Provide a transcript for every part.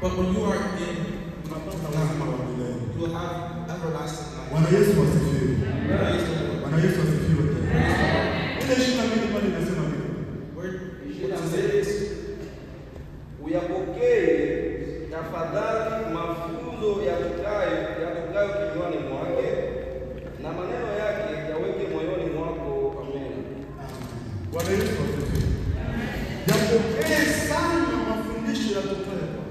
But when you are in unapata uzima wa milele. you will have everlasting life. Bwana Yesu asifiwe. Praise the Lord. Bwana Yesu asifiwe tena. Ile 22 pale inasema nini? Where Ishirini na what does mbili. it? Uyapokee tafadhali mafunzo yatokayo kinywani mwake na maneno yake yaweke moyoni mwako. Amen. Bwana Yesu asifiwe. Yapokee sana mafundisho yatokayo kwake.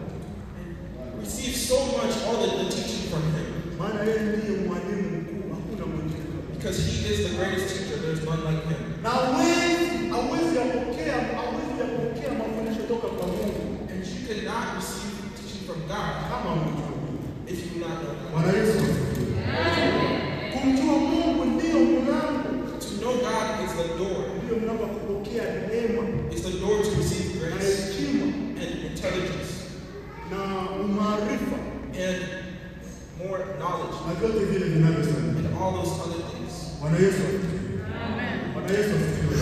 Receive so much all the teaching from him. Maana yeye ndiye mwalimu mkuu, hakuna mwingine kama yeye. Because he is the greatest teacher, there is none like him. Na hawezi yapokea mafundisho toka kwa Mungu And you cannot receive teaching from God kama humjui Mungu. if you do not know God. Bwana Yesu asifiwe. Kumjua Mungu ndiyo mlango, To know God is the door. ndiyo mlango wa kupokea neema It's the door to receive na grace hekima and intelligence na umaarifa and more knowledge na vyote vile vinavyostahili. and all those other things. Bwana Yesu asifiwe. Bwana Yesu asifiwe.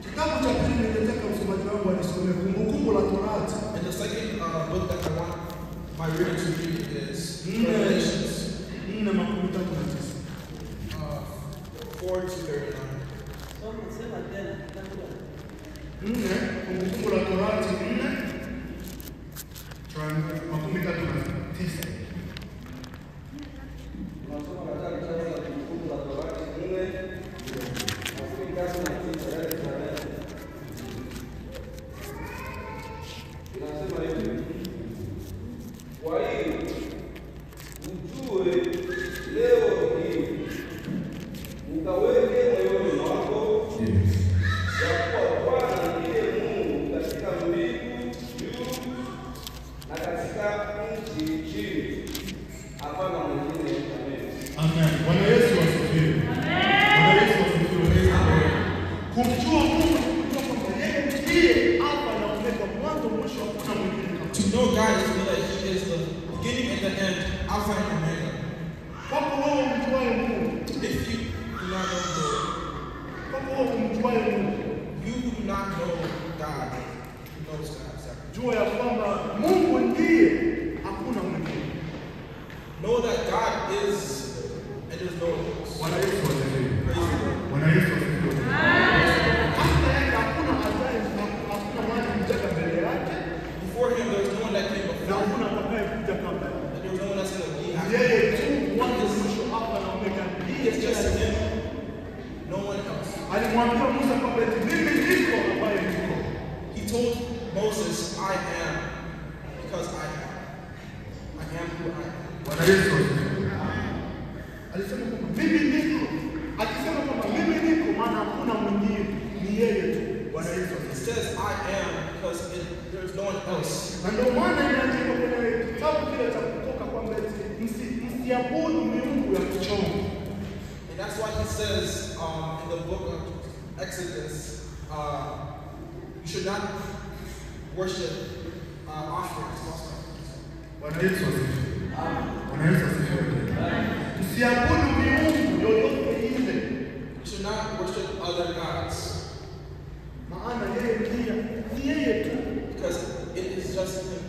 Kitabu cha pili ningetaka msomaji wangu anisomee Kumbukumbu la Torati And the second book that I want my reader to read is 4 Revelations 4:39. 4:39. Soma, sema tena kitabu gani? 4 Kumbukumbu la Torati 4:39. Tunasoma katika kitabu cha Kumbukumbu la Torati 4:39, yaani tarehe. Inasema hivi: kwa hiyo ujue leo hii ukaweke moyoni mwako ya kuwa Bwana ndiye Mungu katika mbingu juu na katika nchi chini, hapana mwingine. Amen. Amen. Bwana Yesu asifiwe. Bwana Yesu asifiwe. Kumjua Mungu ni kujua kwamba yeye ndiye Alfa na Omega, mwanzo mwisho, hakuna mwingine kama To know God is to know that He is the beginning and the end, Alpha and Omega. Kwako wewe umjuaye Mungu, If you do not know the Lord, kwako wewe umjuaye Mungu, you who do not know God, who knows God, sorry. jua ya kwamba Mungu ndiye, hakuna mwingine. Know that God is and there's no one else. Bwana Yesu asifiwe. Praise the Lord. Bwana Yesu asifiwe. Kabla yake hakuna ajaye, hakuna mwana mjaga mbele yake Before him, there was no one that came na before him, hakuna atakayekuja kabla yake. and there was no one that's going to be after him. Yeye tu mwanzo mwisho, Alfa na Omega, ndiye It's just him, no one else. Alimwambia Musa kwamba eti mimi niko ambaye niko. He told Moses, I am because I am. I am who I am. Bwana Yesu asifiwe. Alisema kwamba mimi niko. Akisema kwamba mimi niko, maana hakuna mwingine, ni yeye tu. Bwana Yesu He asifiwe. says, I am because there's no one else. Na ndio maana imeandikwa kwenye kitabu kile cha Kutoka kwamba eti msiabudu miungu ya kuchonga. And that's why he says in the book of Exodus, you should not worship offerings, false offerings. Bwana Yesu asifiwe. Bwana Yesu asifiwe. Msiabudu miungu yoyote ile, You should not worship other gods maana yeye ndiye, ni yeye tu. because it is just him.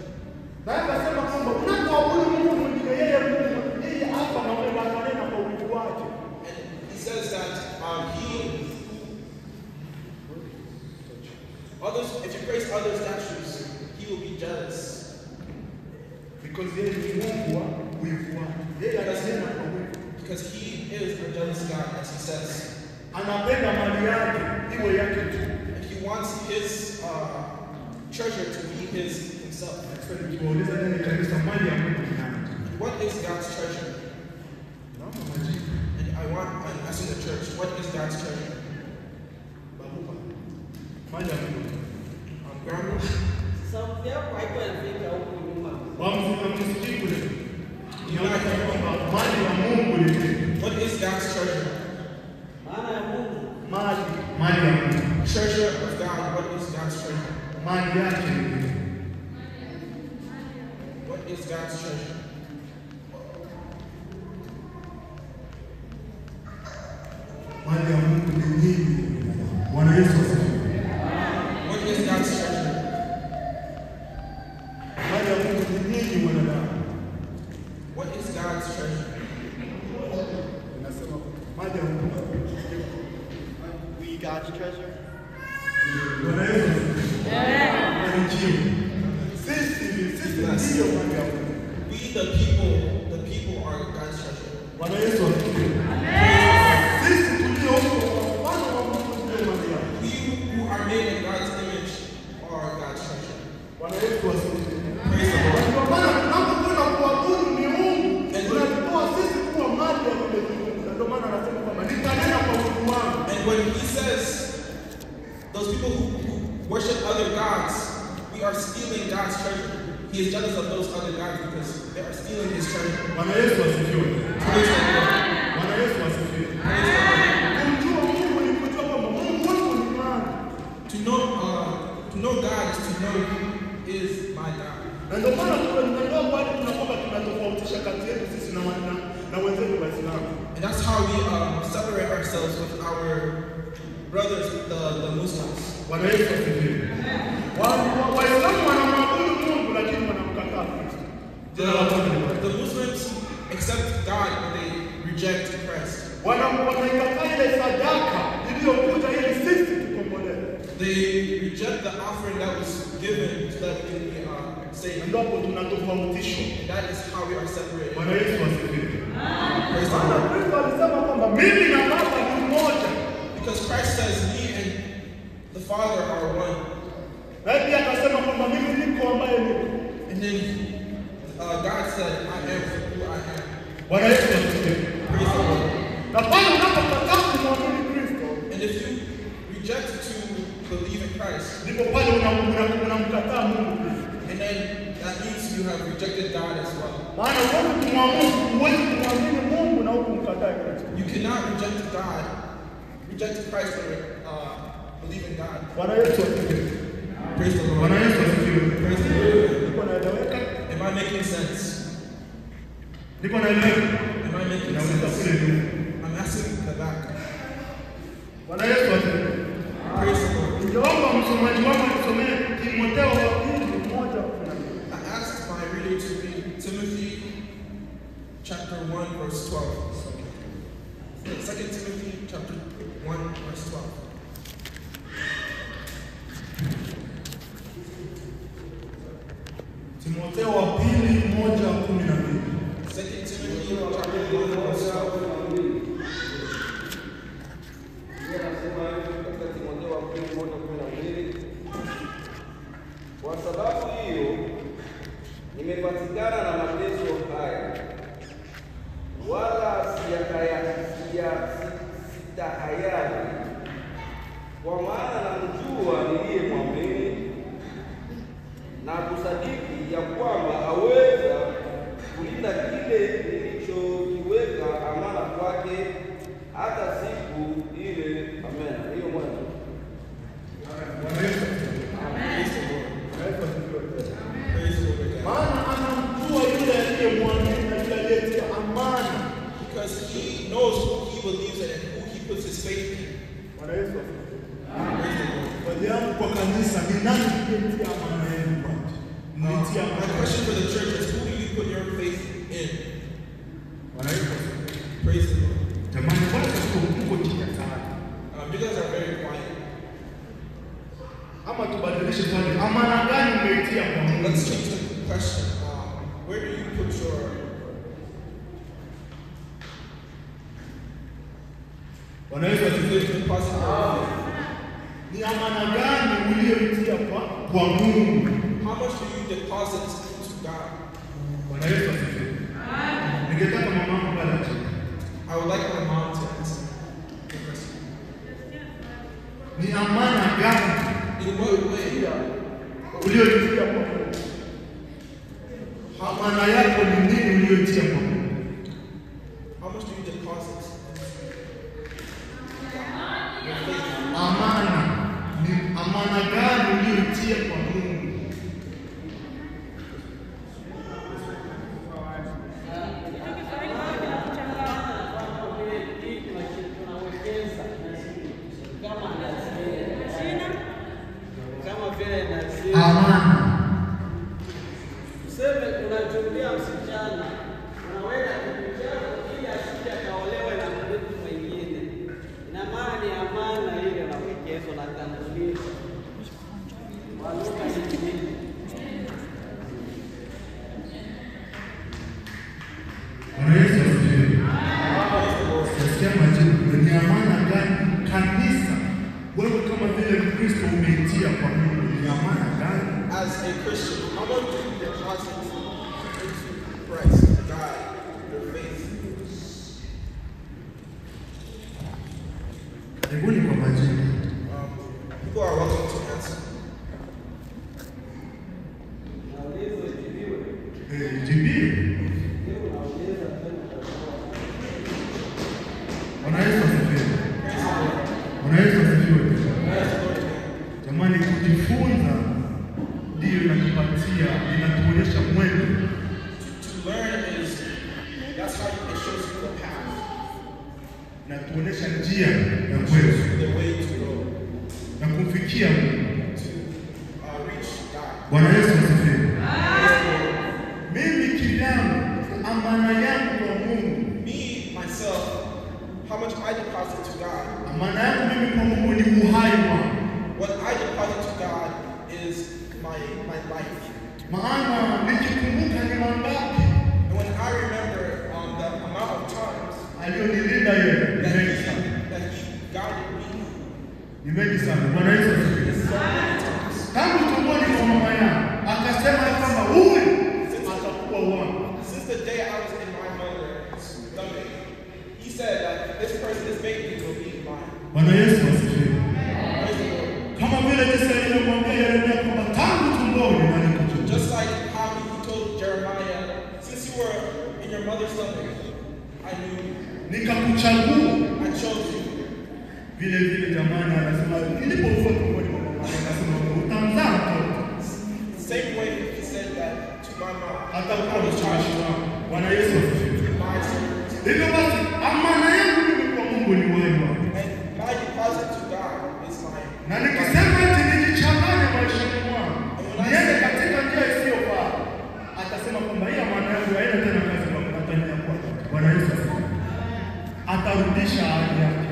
Na yeye akasema kwamba unapoabudu Mungu mwingine, yeye Mungu, yeye Alfa na Omega atanena kwa wivu wake. And he says that if you praise other statues, he will be jealous. Because yeye ni Mungu wa wivu wake. Yeye ananena kwa wivu. Because he is a jealous God, as he says. Anapenda mali yake iwe yake tu. And he wants his treasure to be his himself. Sasa nikiwauliza nini kanisa, mali ya Mungu ni nani? What is God's treasure? Naomba majibu. And I'm asking the church, what is God's treasure? Babuka. Mali ya Mungu. Grandma? Sauti yako haiko inafika huku nyuma. Hamsikii kule. Niona kwamba mali ya Mungu ni nini? What is God's treasure? Maana ya Mungu Mali ya Mungu. Treasure of God. What is God's treasure? Mali yake ni nini? What is God's treasure? Mali ya Mungu ni nini? Bwana Yesu asifiwe. What is God's treasure? God's treasure. Nasema mali ya Mungu. We God's treasure. Bwana Yesu asifiwe. Sisi ndiyo mali ya Mungu. We the people are God's treasure. Bwana Yesu asifiwe. Sisi tulioumbwa kwa mfano wa Mungu ndiyo mali yake. We who are made in God's image are God's treasure. Bwana Yesu asifiwe. Praise the Lord. Ndio maana tunapokwenda kuabudu miungu, tunatoa sisi kuwa mali ya Mwenyezi Mungu. Na ndio maana anasema kwamba nitanena kwa Mungu wangu. And when he says those people who worship other gods, we are stealing God's treasure. He is jealous of those other gods because they are stealing his treasure. Bwana Yesu asifiwe. Praise the Lord. Bwana Yesu asifiwe. Praise the Lord. Kumjua Mungu ni kujua kwamba Mungu wangu ni nani. To know God is to know who is my God. Na ndio maana tunakuwa tunatofautisha kati yetu sisi na wenzetu Waislamu. And that's how we separate ourselves with our brothers, the Muslims. Bwana Yesu asifiwe. Waislamu wanamwabudu Mungu lakini wanamkataa Kristo. The Muslims accept God but they reject Christ. Wanaikataa ile sadaka iliyokuja ili sisi tukombolewe. They reject the offering that was given so that we can be saved. Ndipo tunatofautishwa. And that is how we are separated. Bwana Yesu asifiwe. Praise the Lord. Kristo alisema kwamba mimi na Baba ni mmoja. Because Christ says me and the Father are one. Na pia akasema kwamba mimi niko ambaye niko. And then God said, I am who I am. Bwana Yesu asifiwe. Praise the Lord. Na pale unapokataa kumwamini Kristo, and if you reject to believe in Christ, ndipo pale unamkataa Mungu Kristo. And then that means you have rejected God as well. Maana huwezi kumwamini Mungu na hukumkataa Kristo. You cannot reject God, reject Christ and believe in God. Bwana Yesu asifiwe. Praise the Lord. Bwana Yesu asifiwe. Praise the Lord. Niko naeleweka? Am I making sense? Niko naeleweka? Am I making sense? I'm asking the back. Bwana Yesu asifiwe. Praise the Lord. Ningeomba msomaji wangu anisomee Timotheo wa pili 1:12. I asked my reader to read Timothy chapter 1 verse 12. 2 Timothy chapter 1 verse 12. Timotheo wa pili 1:12. 2 Timothy chapter 1 verse 12. Katika Timotheo wa pili 1:12. Kwa sababu hiyo nimepatikana na mateso haya, wala sitahayari, kwa maana namjua niliyemwamini na kusadiki ya kwamba aweza kulinda kile nilichokiweka amana kwake hata siku ile. Amen. Hiyo mwanzo. Amen. Praise the Lord. Maana anamjua yule aliyemwamini na yule aliyetia amana. Because he knows who he believes in and who he puts his faith in. Bwana Yesu asifiwe. Praise the Lord. Swali yangu kwa kanisa ni nani aliyetia amana yenu kwake? Mlitia My amana. question for the church is, who do you put your faith in? Bwana Yesu asifiwe. Praise the Lord. Jamani, mbona mko kimya sana? You guys are very quiet. Ama tubadilishe swali, amana gani umeitia kwa Mungu? Let's change the question. Where do you put your Bwana Yesu asifiwe. deposit your faith? Ni amana gani uliyoitia kwa Mungu? How much do you deposit to God? Bwana Yesu asifiwe. Ningetaka mama yangu pale ajibu. I would like my mom to answer the question. Ni amana gani In what way uliyoitia kwa Mungu? Amana yako ni nini uliyoitia kwa Mungu? How much do you deposit? Your faith. Amana ni amana gani uliyoitia kwa Mungu? Kama vile naziri. Amana. Tuseme unachumbia msichana, unaweka Mkristo umeitia kwa Mungu ni amana gani? As a Christian, how much do you deposit into Christ, God, your faith? Karibuni kwa majibu. People are welcome to answer. Nauliza ijibiwe. Jibiwe. Ndio unauliza tena utakuwa. Bwana Yesu asifiwe. Bwana Yesu asifiwe. Jamani, kujifunza ndiyo inatupatia, inatuonyesha mwendo. To learn is, that's how it shows you the path. Inatuonyesha njia ya kweli. The way to go. Na kumfikia Mungu. To reach God. Bwana Yesu asifiwe. Mimi kivyangu, amana yangu kwa Mungu. Me, myself, how much I deposit to God. Amana yangu mimi kwa Mungu ni uhai wangu. What I deposit to God is my life. Maana nikikumbuka ni mangapi. And when I remember the amount of times aliyonilinda yeye, that he guided me. Ni mengi sana. Bwana Yesu asifiwe. So many times. Tangu tumboni mwa mama yangu akasema kwamba huyu atakuwa wangu. Since the day I was in my mother's stomach, he said that this person, this baby will be mine. Bwana Yesu asifiwe. Praise the Lord. Kama vile jinsi alivyomwambia Yeremia kwamba tangu tumboni alikujua. Just like how he told Jeremiah, since you were in your mother's stomach, I knew you. Nikakuchagua. I chose you. Vile vile jamani, anasema nilipokuwa tumboni mwa mama akasema utamzaa mtoto. Same way he said that to my mom. Atakuwa mtumishi wangu. Bwana Yesu asifiwe. My servant. Hivyo basi amana yangu mimi kwa Mungu ni uhai wangu. And my deposit to God is mine. Na nikisema eti nijichanganye maishani mwangu, niende katika njia isiyofaa, atasema kwamba hii amana yangu haina tena kazi kwa ataniambia. Bwana Yesu asifiwe. Atarudisha ahadi yake.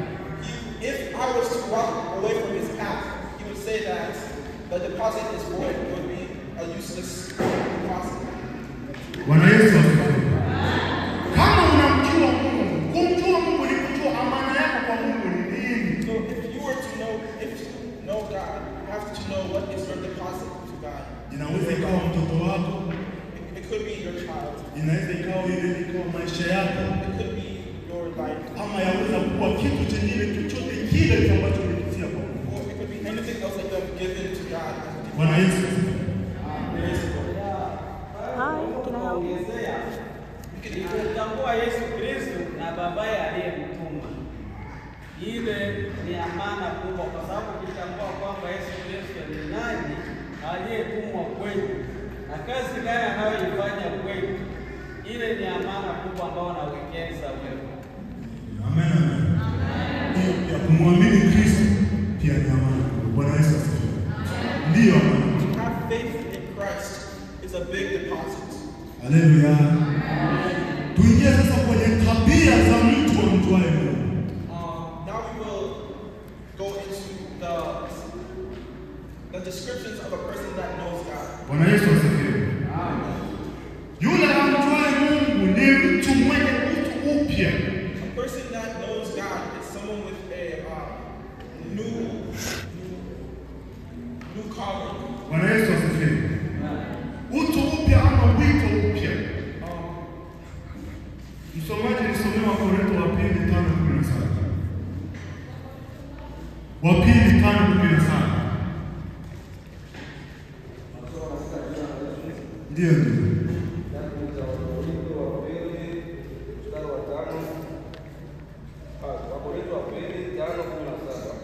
If I was to walk away from his path, he would say that the deposit is void. It would be a useless deposit. Bwana Yesu asifiwe. Kama unamjua Mungu, kumjua Mungu ni kujua amana yako kwa Mungu ni nini. So if you were to know, if you know God, you have to know what is your deposit to God. Inaweza ikawa mtoto wako. It could be your child. Inaweza ikawa ile ikawa maisha yako. It could be your life. Ama yaweza kuwa kitu chengine chochote kile ambacho umekitia kwa Mungu. Or it could be anything else that you have given to God. Bwana Yesu. Hi, can I help you? Ni kumtambua Yesu Kristo na babaye aliyemtuma. Ile ni amana kubwa, kwa sababu ukitambua kwamba Yesu Kristo ni nani aliyetumwa kwetu na kazi gani anayoifanya kwetu, ile ni amana kubwa ambayo unawekeza wewe. Amen. Amen. Pia kumwamini Kristo pia ni amana kubwa. Bwana Yesu asifiwe. Ndiyo amana. To have faith in Christ is a big deposit. Haleluya. Tuingie sasa kwenye tabia za mtu amjuaye Mungu. Now we will go into the descriptions of a person that knows God. Bwana Yesu asifiwe. Yule amjuaye Mungu ni mtu mwenye utu upya. A person that knows God is someone with a new calling. Bwana Yesu asifiwe. Utu upya ama wito upya. Msomaji nisomee Wakorintho wa pili 5:17. Wa pili 5:17. Ndio ndio. Wakorintho wa pili mstari wa 5. Wakorintho wa pili 5:17.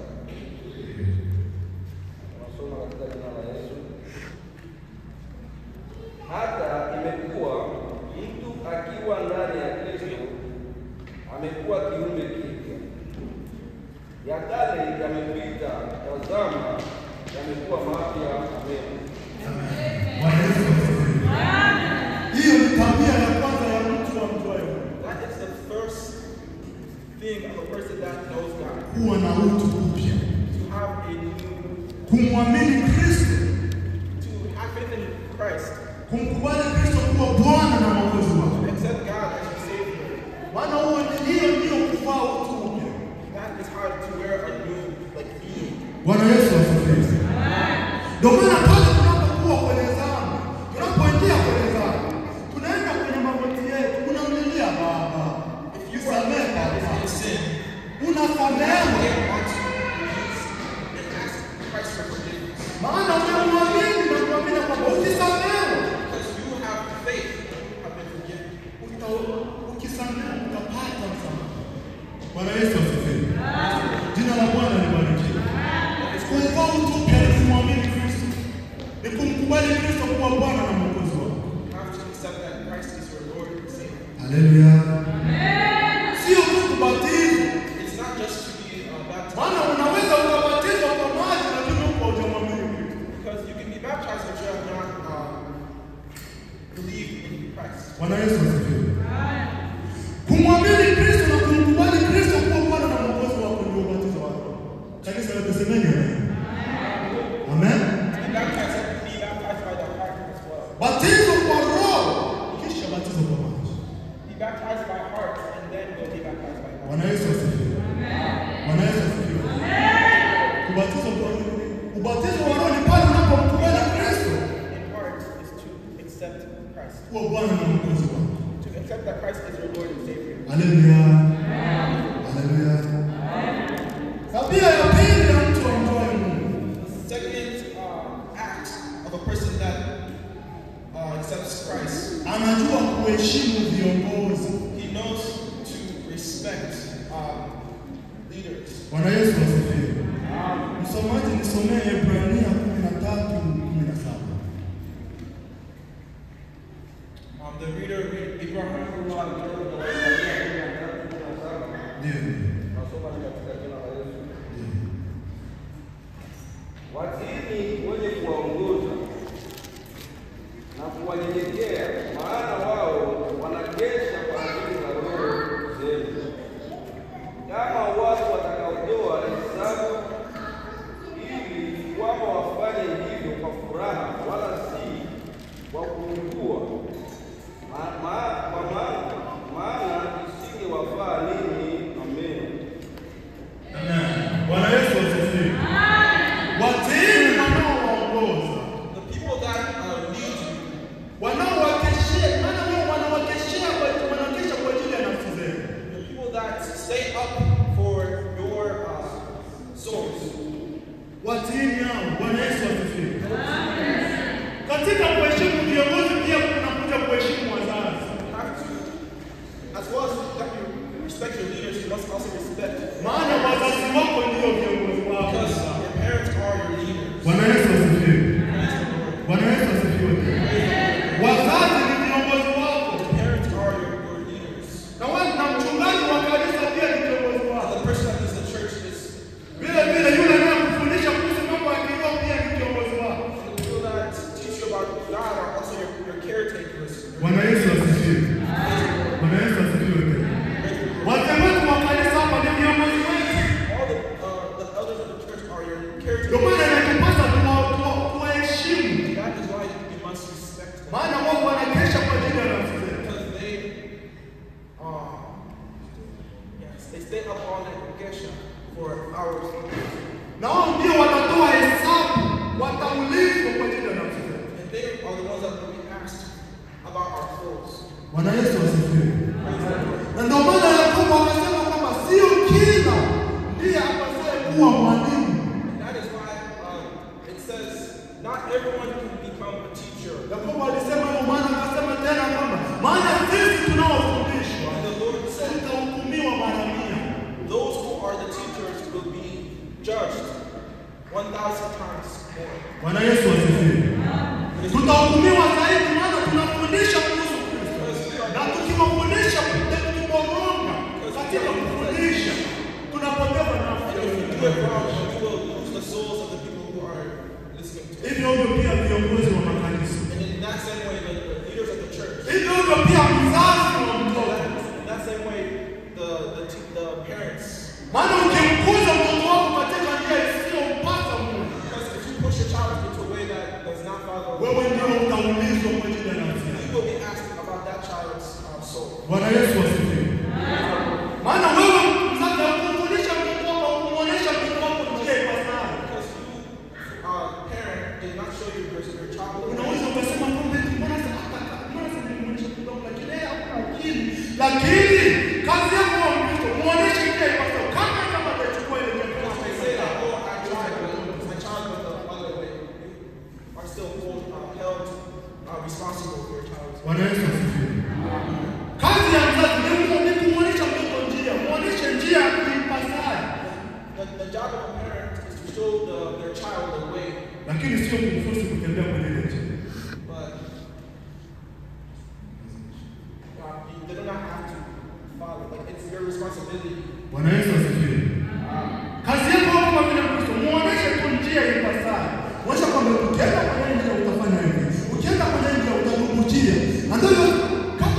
Tunasoma katika jina la Yesu. Hata imekuwa mtu akiwa ndani ya Kristo amekuwa kiumbe kipya. Ya kale yamepita, tazama yamekuwa mapya. Amen. Bwana Yesu asifiwe. Hiyo ni tabia ya kwanza ya mtu amjuaye Mungu. That is the first thing of a person that knows God. Kuwa na utu upya. To have a new, Kumwamini Kristo. To have faith in Christ. Kumkubali Kristo kuwa Bwana na Mwokozi wako. Accept God as your Savior. Maana huo hiyo ndio kuvaa utu upya. That is how to wear a new being. Bwana Yesu asifiwe. Bwana Yesu asifiwe. Kumwamini Kristo na kumkubali Kristo kuwa Bwana na Mwokozi wako ndio ubatizo wako. Kanisa lote semeni amen. Amen. Be baptized by the heart as well. Batizo kwa Roho kisha batizo kwa maji. Be baptized by heart and then go be baptized by water. Bwana Yesu asifiwe. Bwana Yesu asifiwe. Ubatizo kwa Roho, ubatizo wa Roho ni pale unapomkubali Kristo In heart is to accept Christ. kuwa Bwana na Mwokozi wako. To accept that Christ is your Lord and Savior. Haleluya. Haleluya. Tabia ya pili ya mtu amjuaye Mungu. The second act of a person that accepts Christ, Anajua kuheshimu viongozi. he knows to respect leaders. Bwana Yesu asifiwe. Msomaji, nisomee Ibrania 13:17. The reader read Abraham. Ndio. Nasoma katika jina la Yesu. Ndio. Watiini wenye kuwaongoza na kuwanyenyekea, maana wao wanakesha kwa ajili ya roho zenu, kama watu watakaotoa hesabu, ili kwamba wafanye hivyo kwa furaha, wala si kwa kuugua, maana isingewafaa ninyi. Amen. Amen. Bwana Yesu asifiwe. Watiini wanaowaongoza, The people that lead you, wanaowakeshea, maana wao wanawakeshea kwa wanakesha kwa ajili ya nafsi zenu. the people that stay up for your souls. Watiini hao. Bwana Yesu asifiwe. Katika kuheshimu viongozi pia kunakuja kuheshimu wazazi. You have to, as well as that you respect your leaders, you must also respect, Maana wazazi wako ndio viongozi wako. because your parents are your leaders. Bwana Yesu asifiwe. Praise the Lord. Bwana Yesu asifiwe. Wazazi ni viongozi wako. Your parents are your leaders. Na wale na mchungaji wa kanisa pia ni kiongozi And wako. the person that leads the church is Vile vile yule anayekufundisha kuhusu mambo ya kiroho pia ni kiongozi wako. the people that teach you about God are also your caretakers. Bwana Yesu asifiwe. Bwana Yesu asifiwe. Wazee wetu wa kanisa hapa ni viongozi wetu. All the elders of the church are your Ndio caretakers. maana inatupasa tuwaheshimu. That is why you must respect them. Maana wao wanakesha kwa ajili ya nafsi zetu. Because they, yes, they stay up all night kesha for hours. Na wao ndio watatoa hesabu, wataulizwa kwa ajili ya nafsi zetu. And they are the ones that will be asked about our souls. Bwana Yesu asifiwe. Praise the Lord. Na ndio maana Yakobo akasema kwamba sio kila ndiye apasaye kuwa mwalimu. And that is why it says not everyone can become a teacher. Yakobo alisema hivyo, maana akasema tena kwamba maana sisi tunaofundishwa And the Lord said, tutahukumiwa mara 100. those who are the teachers will be judged 1,000 times more. Bwana Yesu asifiwe. Tutahukumiwa zaidi, maana tunafundisha kuhusu Kristo, na tukiwafundisha tukiwagonga katika kufundisha tunapoteza nafsi. And if you do it wrong, you will lose the souls of the people who are listening to you. Hivyo hivyo pia viongozi wa makanisa, And in that same way, the leaders of the church, hivyo hivyo pia mzazi wa mtoto. in that same way, the parents. Maana ukimkuza mtoto wako katika njia isiyompasa Mungu, Because if you push your child into a way that does not follow, wewe ndio utaulizwa kwa ajili ya nafsi yako. you will be asked about that child's soul. Bwana Yesu asifiwe. Maana wewe mzazi hukumfundisha mtoto wako, hukumuonyesha mtoto wako njia ipasayo. Because you, parent, did not show your child the way. Unaweza ukasema kumbe mbona sasa nilimwonyesha mtoto wangu, lakini yeye hakuna akili. Lakini kazi yako wewe Mkristo, muonyeshe njia ipasayo. Kama atachukua ile njia, Because they say that, oh, I tried, but my child went the other way. You are still held responsible for your child. Bwana Yesu asifiwe. Kazi ya mzazi ni kumwonyesha mtoto njia, muonyeshe njia ipasayo. The job of a parent is to show their child the way, Lakini sio kumforce kutembea kwenye ile njia. but they do not have to follow. Like, it's your responsibility. Bwana Yesu asifiwe. Kazi yako kama vile Mkristo, muoneshe tu njia ipasayo. Muoneshe kwamba ukienda kwenye njia utafanya hivi. Ukienda kwenye njia utadumbukia. Na ndio kama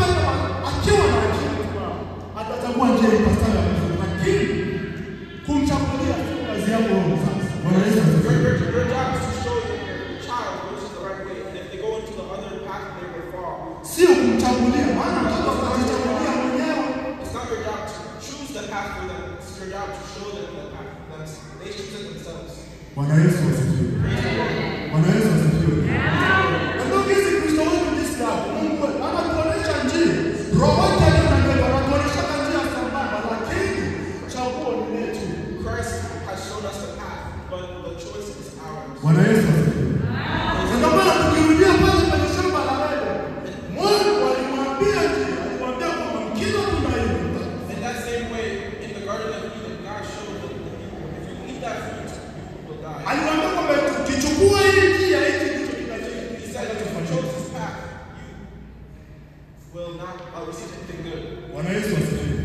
will not receive anything good. Bwana Yesu asifiwe.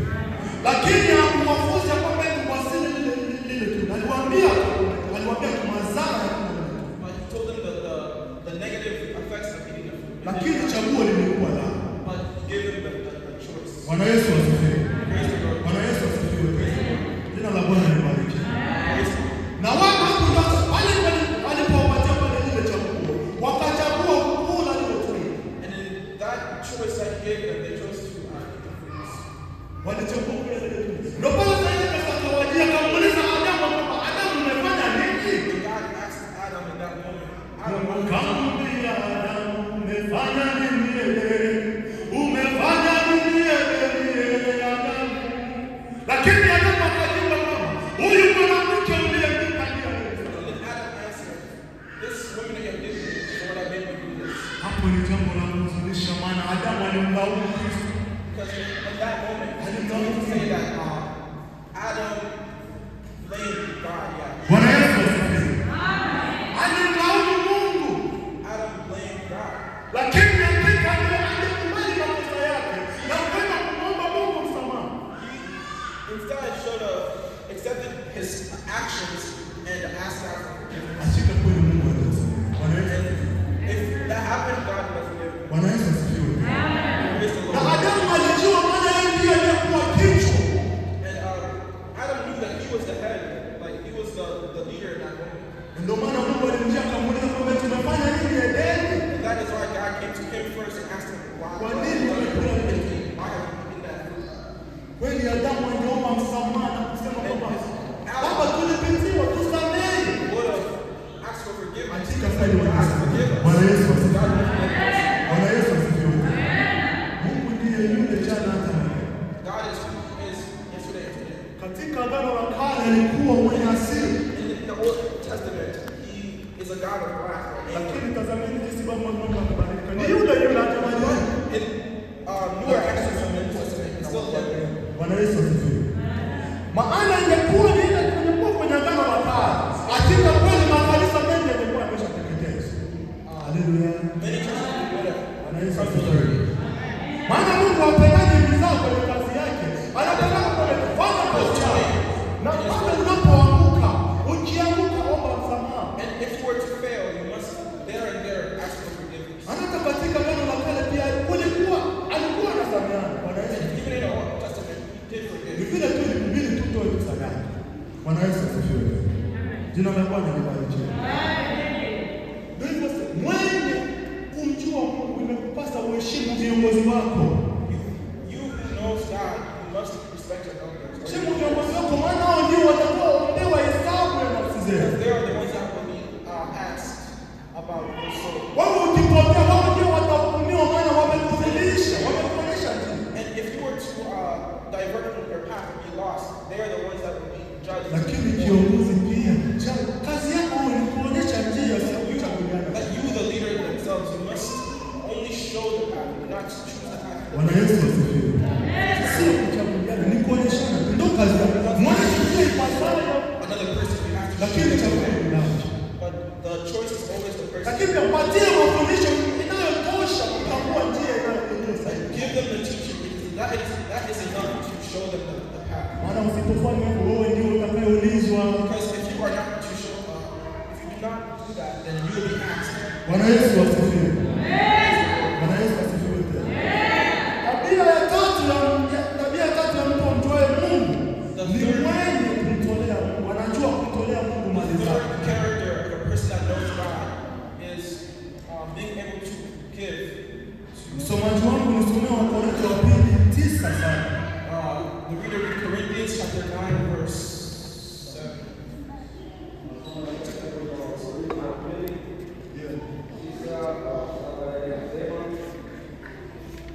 Lakini hakuwafunza kwamba wasile lile tunda. Aliwaambia tu madhara ya kula lile tunda. But he told them the negative effects of eating the fruit. Lakini chaguo lilikuwa lao. But he gave them the choice. Bwana Yesu asifiwe. Praise the Lord. Bwana Yesu asifiwe. Jina la Bwana libarikiwe. Praise the Lord. Na wao hapo sasa wale walipowapatia pale lile chaguo, wakachagua kula lile tunda. And in that choice that he gave them, they chose to eat the fruits. Walichagua kula lile tunda. Ndio pale sasa ile pesa akawajia akamuuliza Adamu kwamba Adamu umefanya nini? And God asked Adam in that moment, Adam, what have you done? Akamwambia Adamu umefanya nini? Umefanya nini Adamu? Lakini Adamu akajibu kwamba huyu mwanamke uliyenipa ndiye aliyefanya. And then Adam answered, this woman that you have given me is the one that made me do this. Hapo ni jambo la kuhuzunisha, maana Adamu alimlaumu Kristo. Because in that moment, we can say that Adam blamed God, yeah. Bwana Yesu asifiwe. Alimlaumu Mungu, Adam blamed God. lakini hakika angekubali makosa yake na kwenda kumwomba Mungu msamaha. He instead should have accepted his actions and asked God for forgiveness. Hakika kweli Mungu atamsamehe. Bwana Yesu asifiwe. If that happened, God would forgive him. Bwana Yesu asifiwe. Praise the Na Lord. Adamu alijua, maana yeye ndiye aliyekuwa kichwa. And Adam knew that he was the head, like he was the leader in that moment. Ndio maana Mungu alimjia akamuuliza kwamba tumefanya nini Edeni? And that is why God came to him first and asked him, why, Kwa nini umekula lile tunda? why have you eaten that fruit? Kweli Adamu angeomba msamaha na kusema kwamba Baba, tulipitiwa, tusamehe. Would have asked for forgiveness. Hakika kweli God forgive wangesamehe. us. Bwana Yesu asifiwe. God will forgive us. Bwana Yesu asifiwe. Mungu ndiye yule jana hata leo. God is who he is yesterday and today. Katika Agano la Kale alikuwa mwenye hasira, In the Old Testament, he is a God of wrath or anger. lakini tazameni jinsi Baba Mungu amebadilika. Ni yule yule hajabadilika. In newer Exodus and the New Testament, he's still him. Bwana Yesu asifiwe. Maana ingekuwa ni ile ingekuwa kwenye Agano la Kale, hakika kweli makanisa mengi yangekuwa yameshateketezwa. Haleluya. Many churches would have Bwana Yesu crumbled asifiwe. already. Maana Mungu hapendaji mizaa kwenye kazi yake, anapenda kwenye kufanya kazi yake. Na pale unapoanguka, ukianguka omba msamaha. And if you were to fail, you must there and there ask for forgiveness. Hata katika Agano la Kale pia kulikuwa alikuwa anasameheana. Bwana Yesu And even in the Old Testament, he did ni forgive. vile tu ilibidi tutoe tu sadaka. Bwana Yesu asifiwe. Jina la Bwana libarikiwe. Ndio hivyo sasa, mwenye kumjua Mungu imekupasa uheshimu viongozi wako. You who knows God, you must respect your elders. Heshimu viongozi wako, maana hao ndio watakaoombewa hesabu ya nafsi Because zenu. they are the ones that will be asked about your soul. Wewe ukipotea, wao ndio watahukumiwa, maana wamekudhilisha, wamekuonyesha njia. And if you were to divert from your path and be lost, they are the ones that will be judged. Lakini kiongozi pia, kazi yako ni kuonyesha njia, sio kuchaguliana. But you, the leader themselves, you must only show the path, you not choose the path. Bwana Yesu asifiwe. Sio kuchaguliana, ni kuonyeshana. Ndio kazi yako. Mwonyeshe njia ipasayo, Another person you have to lakini chaguo ni lako. But the choice is always the person. Lakini pia patie mafundisho inayotosha kutambua njia inayo sahihi. Give them the teaching because that is enough to show them the path. Maana usipofanya hivyo, wewe ndio utakayeulizwa. Because if you are not to show, if you do not do that, then you will be asked. Bwana Yesu asifiwe. Bwana Yesu asifiwe tena. Tabia ya tatu ya tatu ya mtu amjuaye Mungu ni mwenye kumtolea Mungu. Anajua kumtolea Mungu mali The zake. third character of a person that knows God is being able to give. Msomaji wangu nisomee Wakorintho wa pili 9:7. The reader read Corinthians chapter 9 verse 7.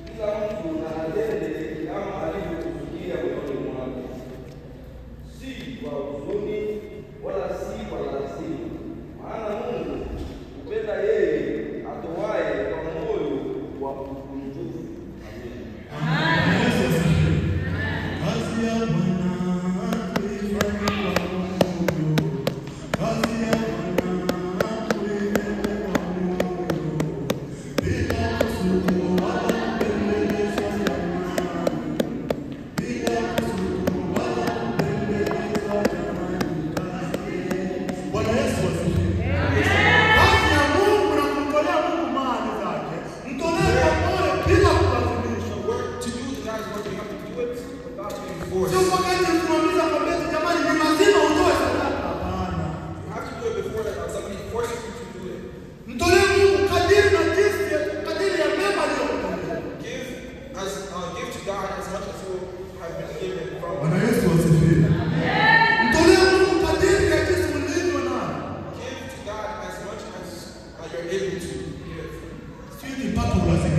Kila mtu na atende kama alivyokusudia moyoni mwake, si kwa huzuni wala si kwa lazima, maana Mungu hupenda yeye atoaye kwa moyo wa ukunjufu. Amen. Bwana Yesu asifiwe. Kazi ya Bwana tuifanye.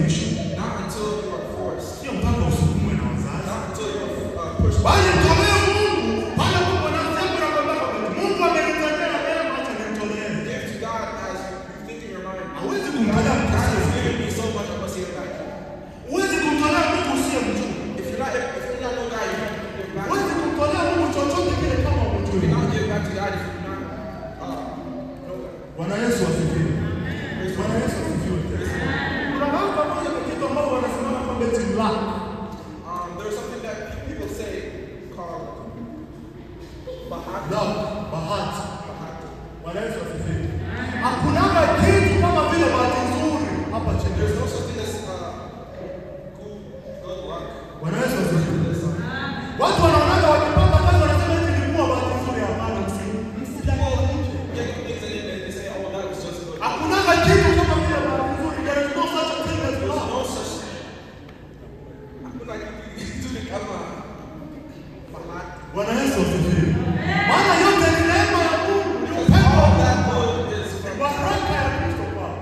ulazimishwe. Not until you are forced. Sio mpaka usukumwe na wazazi. Not until you are pushed. Bali mtolee Mungu pale ambapo nafsi yako inakwambia kwamba Mungu amenitendea mema, acha nimtolee. Give to God as you think in your mind. Hawezi kumtolea mtu God has usiyemjua. given me so much, I must give back. Huwezi kumtolea Mungu usiyemjua. If you're not, if you do not know God, you can't give back. Huwezi kumtolea Mungu chochote kile kama You humjui. cannot give back to God if you do not know God. Bwana Yesu asifiwe. Bwana Yesu asifiwe. Kuna mambo pamoja na kitu ambao wanasimama kwamba eti luck. There's something that people say called bahati. Luck, bahati. Bahati. Bwana Yesu asifiwe. Hakunaga kitu kama vile bahati nzuri hapa chini. There's no such thing as good luck. Bwana Yesu asifiwe. Watu wanaonaga wakipata kazi wanasema eti nilikuwa bahati nzuri. Hapana, msidanganyike. Get things and they say, oh, that was just good. Hakunaga kitu kama vile bahati nzuri. There is no such a thing as There's luck. no such. Hakuna kitu kizuri kama bahati. Bwana Yesu asifiwe. Maana yote ni neema ya Mungu, ni upendo wa All that Mungu, good is ni from baraka ya Kristo kwako.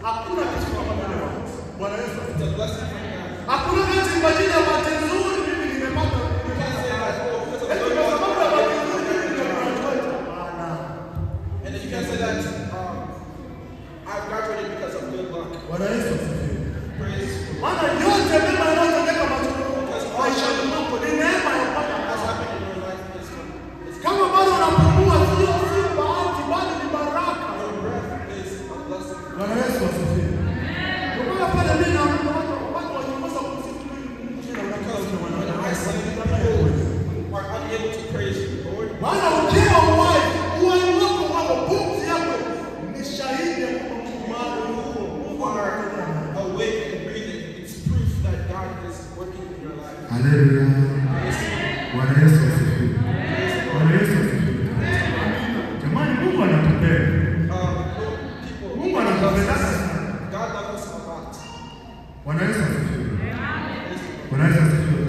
Hakuna kitu kama vile bahati. Bwana Yesu It's asifiwe. a blessing from God. Hakuna eti kwa ajili ya bahati nzuri mimi nimepata. You can't say that, oh, because of Eti good kwa luck. sababu ya bahati nzuri mimi nimegraduate. Hapana. And then you can't say that I've graduated because of good luck. Bwana Yesu asifiwe. Praise Maana yote mema yanayotendeka maishani mwako ni neema ya Bwana. has happened in your life is from is Kama bado unapumua, sio bahati, bali ni baraka. your breath is a blessing. Bwana Yesu asifiwe. Ndio maana pale mimi naona watu wakikosa kumsifu Mungu tena Because wanakosa when I see wanaona. people are unable to praise the Lord, Maana ukiwa uhai, uhai wako wako pumzi yako ni shahidi ya kwamba Mungu bado yuko. who are awake and breathing, it's proof that God is working in your life. Haleluya. Bwana Yesu asifiwe. Bwana Yesu asifiwe. Jamani, Mungu anatupenda. People, Mungu anatupenda sana. God loves us a lot. Bwana Yesu asifiwe. Bwana Yesu asifiwe.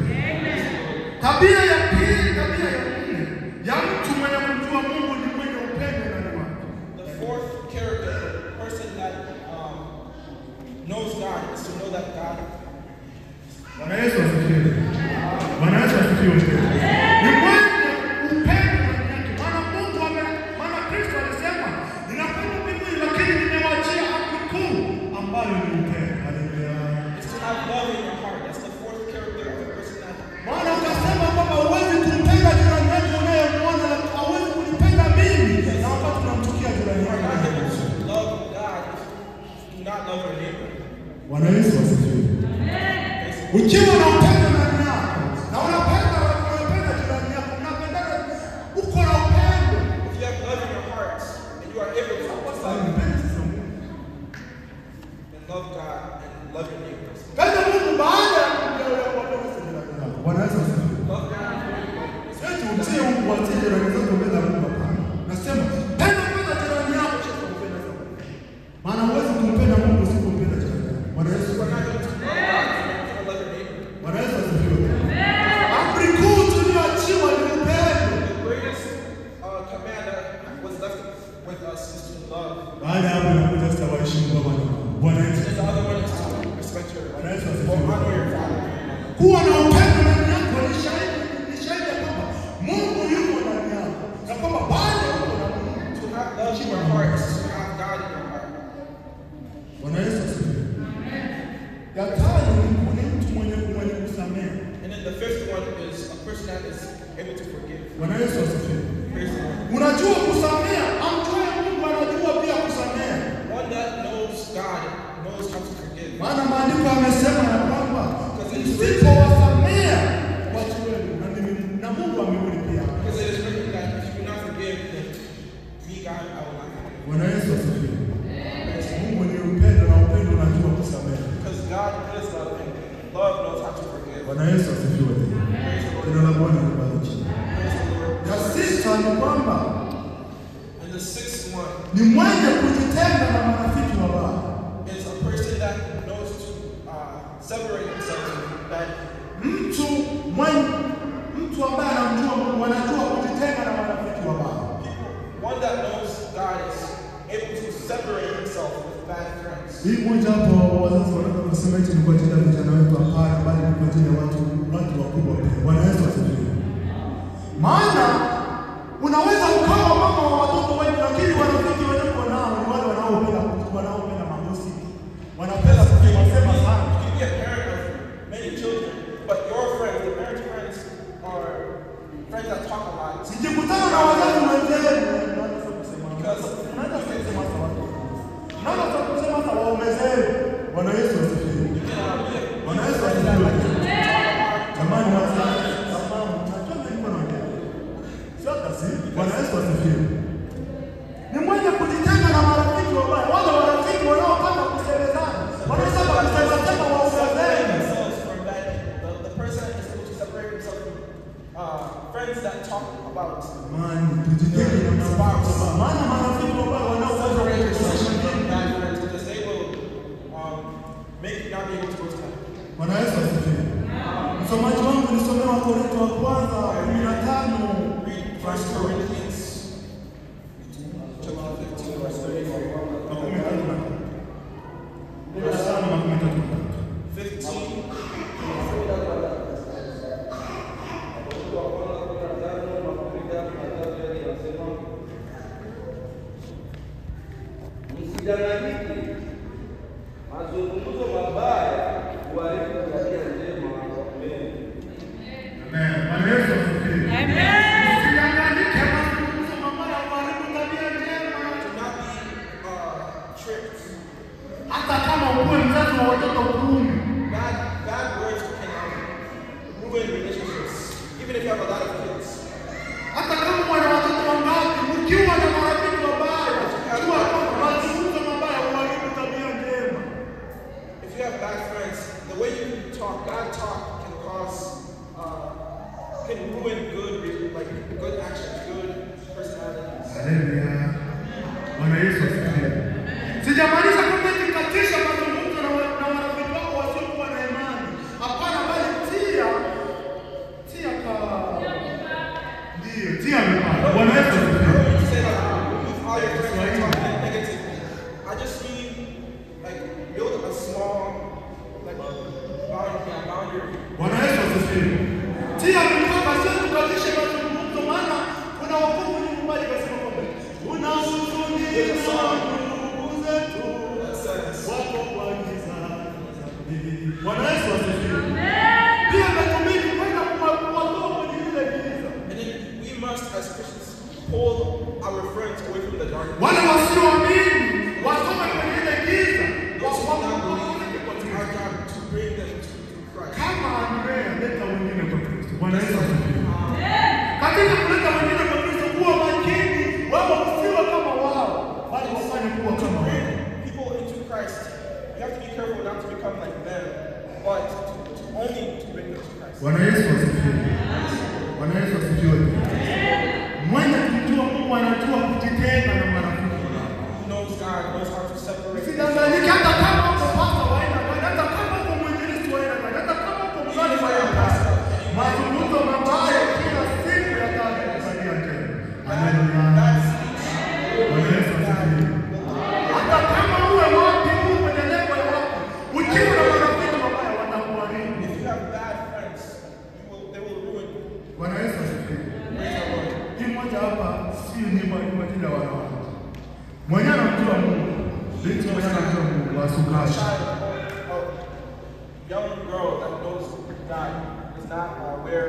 Tabia ya pili, tabia ya nne ya mtu mwenye kumjua Mungu ni mwenye upendo ndani mwake. The fourth character of a person that knows God is to know that God. Bwana Yesu asifiwe. Bwana Yesu asifiwe. Ni mwenye upendo ndani yake. Maana Mungu maana Kristo alisema, ninakwenda mbinguni lakini nimewaachia amri kuu ambayo ni upendo. Haleluya. Is to have love in your heart. That's the fourth character of a person that Maana ukasema kwamba huwezi kumpenda jirani yako unayemwona, na hauwezi kunipenda mimi, na wakati unamchukia jirani you are not yako. able to love God if you do not love your neighbor. Bwana Yesu asifiwe. Ukiwa na upendo ndani yako na unapenda jirani yako, mnapendana, uko na upendo. If you have love in your heart and you are able to Sasa love mpende sasa Mungu. and love God and love your neighbors. Penda Mungu baada ya kuwapenda sasa jirani zako. Bwana Yesu asifiwe. Love God before you love your neighbors. Sio tumtie Mungu watie jirani zako mbele ya Mungu, hapana. Nasema penda kwanza jirani yako kisha kumpenda sasa Mungu. Maana huwezi kumpenda Mungu usipompenda jirani yako. Bwana Yesu You are not able to love God if you cannot love your neighbor. Bwana Yesu asifiwe. Amri kuu tuliyoachiwa ni upendo. The greatest command that was left with us is to love. Baada ya hapo inakuja sasa waheshimu baba na mama. Bwana Yesu. And the other one is to respect your Bwana Yesu or asifiwe. honor your father. Kuwa na upendo ndani yako ni shahidi ya kwamba Mungu yuko ndani yako na kwamba bado uko na Mungu. To have love in your heart is to have God in your heart. Bwana Yesu asifiwe. Ya tano ni mtu mwenye kusamehe. And then the fifth one is a person that is able to forgive. Bwana Yesu asifiwe. Praise the Lord. Unajua kusamehe, amjue Mungu anajua pia kusamehe. One that knows God knows how to forgive. Maana maandiko yamesema ya kwamba msipowasamehe watu wenu na mimi na Mungu wa mbinguni pia. Because it is written that if you do not forgive, then me, God, I will not forgive. Bwana Yesu asifiwe. Mungu ni upendo na upendo unajua kusamehe. Because God is love and love knows how to forgive. Bwana Yesu asifiwe. Praise the Lord. Jina la Bwana libarikiwe. Praise the Lord. Ya sita ni kwamba And the sixth one ni mwenye kujitenga na marafiki wabaya. is a person that knows to separate themselves from bad Mtu mtu ambaye anamjua Mungu anajua kujitenga na marafiki wabaya. people. One that knows God is able to separate himself with bad friends. Hii moja hapo wazazi wanaweza kusema eti ni kwa ajili ya vijana wetu, hapana, bali ni kwa ajili ya watu wakubwa pia. Bwana Yesu asifiwe. Maana unaweza ukawa mama wa watoto wengi, lakini warafiki wenyewe nao ni wale wanaopenda magosi, wanapenda kusema sana. You can be a parent of many children, but your friends, the parents' friends, are friends that talk a lot. Sijikutana na wazazi wenzenu, naanza kusema hata waume zenu. Bwana Yesu asifiwe. Bwana Yesu asifiwe. Jamani, wazazi, tamam, najua nilikuwa naongea. Sio kasi. Bwana Yesu asifiwe. Ni mwenye kujitenga na marafiki wabaya, wale marafiki wanaotaka kusemezana. Wanaweza kusema waume zenu. The person is able to separate himself from friends that talk about. Jamani, tujitenge na marafiki wabaya. Maana marafiki wabaya wanaoweza kusemezana bad friends because they will make you not be able to go to heaven. Bwana Yesu asifiwe. Msomaji wangu nisomee Wakorintho wa kwanza 15. Read 1 Corinthians chapter 15 verse 34. 15. Msidanganyike, mazungumzo mabaya huharibu tabia njema. Amen. Amen. Bwana Yesu asifiwe. Amen. Msidanganyike, mazungumzo mabaya huharibu tabia njema. Do not be tricked. Hata kama uwe mzazi wa watoto 10, bad words can ruin relationships, even if you have a lot of kids. Hata kama una watoto wangapi, ukiwa na marafiki wabaya, jua kwamba mazungumzo mabaya huharibu tabia njema. If you have bad friends, the way you talk, bad talk can cause, can ruin good, like good actions, good personalities. Haleluya. Bwana Yesu asifiwe. Sijamaanisha kwamba tikatisha mazungumzo na marafiki wako wasiokuwa na imani. Hapana, bali tia ndio, tia mipaka. Bwana Yesu asifiwe. Say like remove all your friends that talk negatively. I just mean like build a small like boundary. Bwana Yesu asifiwe. Tia mipaka, sio tukatishe mazungumzo, maana kuna wokovu nyumbani kasema kwamba una huzuni ndugu zetu wako kwa giza. Bwana Yesu asifiwe. Pia natumiki kwenda kuwatoa kwenye ile giza. And then we must as Christians pull our friends away from the darkness. Wale wasioamini watoke kwenye ile giza. Those who do not believe, it's our job to bring them to Christ. Kama Andrea, leta wengine kwa Kristo. Bwana Yesu asifiwe. Katika kuleta wengine kwa Kristo, kuwa makini, wewe usiwe kama wao, bali wafanye kuwa kama wao. People into Christ, you have to be careful not to become like them, but to only to bring them to Christ. Bwana Yesu asifiwe. Bwana Yesu asifiwe. Mwenye kumjua Mungu anajua kujitenga na marafiki wabaya. Who knows God knows how to separate. Usidanganyike hata kama uko pastor wa aina gani, hata kama uko mwinjilisti wa aina gani, hata kama uko mzazi wa aina gani. Mazungumzo mabaya kila siku yataharibu tabia njema. Haleluya. Bwana Yesu asifiwe. Hata kama uwe wapi, uwe kwenye level ya wapi, ukiwa na marafiki wabaya watakuharibu. If you have bad friends, they will ruin you. Bwana Yesu asifiwe. Praise the Lord. Hii moja hapa si ni kwa ajili ya wanawake. Mwenye anamjua Mungu, binti mwenye anamjua Mungu asukashi. Child or young girl that knows God does not wear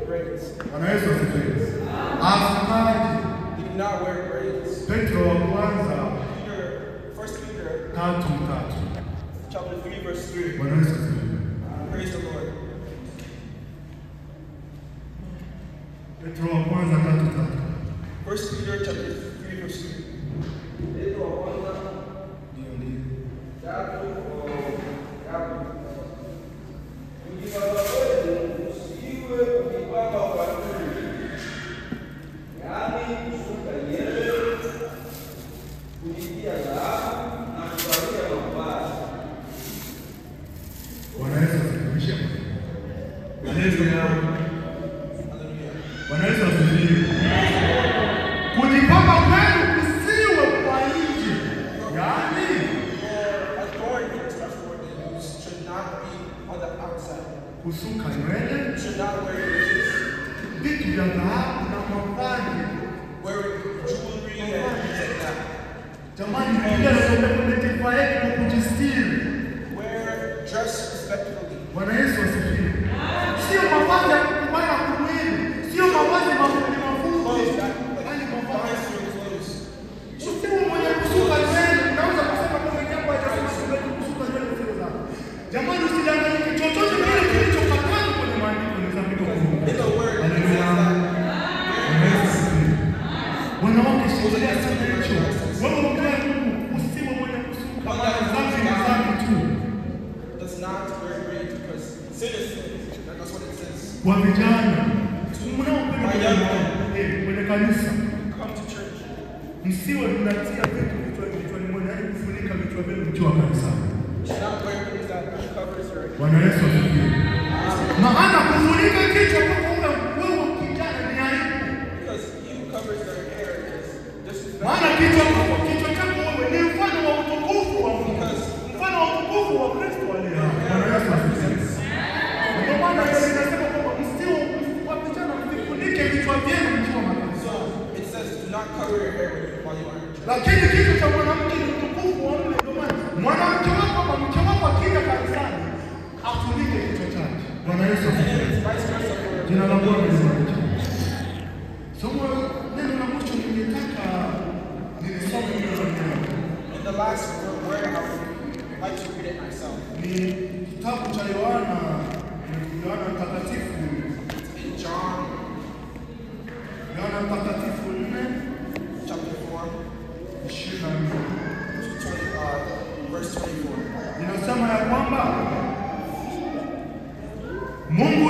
braids. Bwana Yesu asifiwe. Asukaji. They do not wear braids. Petro wa kwanza Peter, 1 Peter 3:3. chapter 3 verse 3. Bwana Yesu asifiwe. Praise the Lord. Petro wa kwanza 3:3. 1 Peter chapter 3 verse 3. Petro wa kwanza Ndio. 3:3. Kujipamba kwenu usiwe kujipamba kwa nje, yaani kusuka nywele, kujitia dhahabu na kuvalia mavazi. Bwana Yesu asifiwe. Haleluya. Bwana Yesu asifiwe. Kujipamba kwenu kusiwe kwa nje, yaani Your adornment, Kusuka nywele, You should not wear braids, vitu vya dhahabu na mavazi. wearing jewelry and things like that. Jamani, Biblia inatuambia kwamba jivaeni kwa kujistiri. Wear dress respectfully. Bwana Yesu asifiwe. Sio mavazi ya kukubana kumwili, sio mavazi mafupi mafupi, Clothes that bali like mavazi. defines your clothes. Usiwe mwenye kusuka nywele, unaweza kusema kwamba jambo hajasema kwamba kusuka nywele sio dhambi. Jamani, usidanganyike, chochote kile kilichokatazwa kwenye maandiko ni dhambi kwa Mungu. In the word, it says Haleluya. that Bwana Yesu asifiwe. Wanawake, shikilia sana hicho. Wewe mjue Mungu, usiwe mwenye kusuka, maana dhambi ni dhambi tu. does not wear braids because sin is sin. That's what it says. Kwa vijana mnaopenda kwenye kanisa, Come to church. msiwe mnatia vitu vichwani mwenu, yaani kufunika vichwa vyenu mkiwa kanisani. You should not wear things that covers your Bwana Yesu asifiwe. Maana kufunika kichwa kwako wewe kijana ni aibu. because you covers their hair is disrespectful. Maana kichwa chako wewe ni mfano wa utukufu wa Mungu, mfano wa utukufu wa Kristo aliye hai. Bwana Yesu asifiwe. Ndio maana Biblia inasema kwamba msiwe wa vijana, msifunike vichwa vyenu mkiwa makanisani. So it says do not cover your hair while you are in church. Lakini kichwa cha mwanamke ni utukufu wa mume. Ndio maana mwanamke wako ama mke wako akija kanisani afunike kichwa chake. Bwana Yesu And asifiwe. then it's vice versa for Jina la Bwana libarikiwe. Somo neno la mwisho ningetaka nilisome mimi mwenyewe. And the last word I would like to read it myself. Ni kitabu cha Yohana, Yohana Mtakatifu, It's in John Yohana Mtakatifu 4 chapter 4, 24. 20, verse 24. Inasema ya kwamba Mungu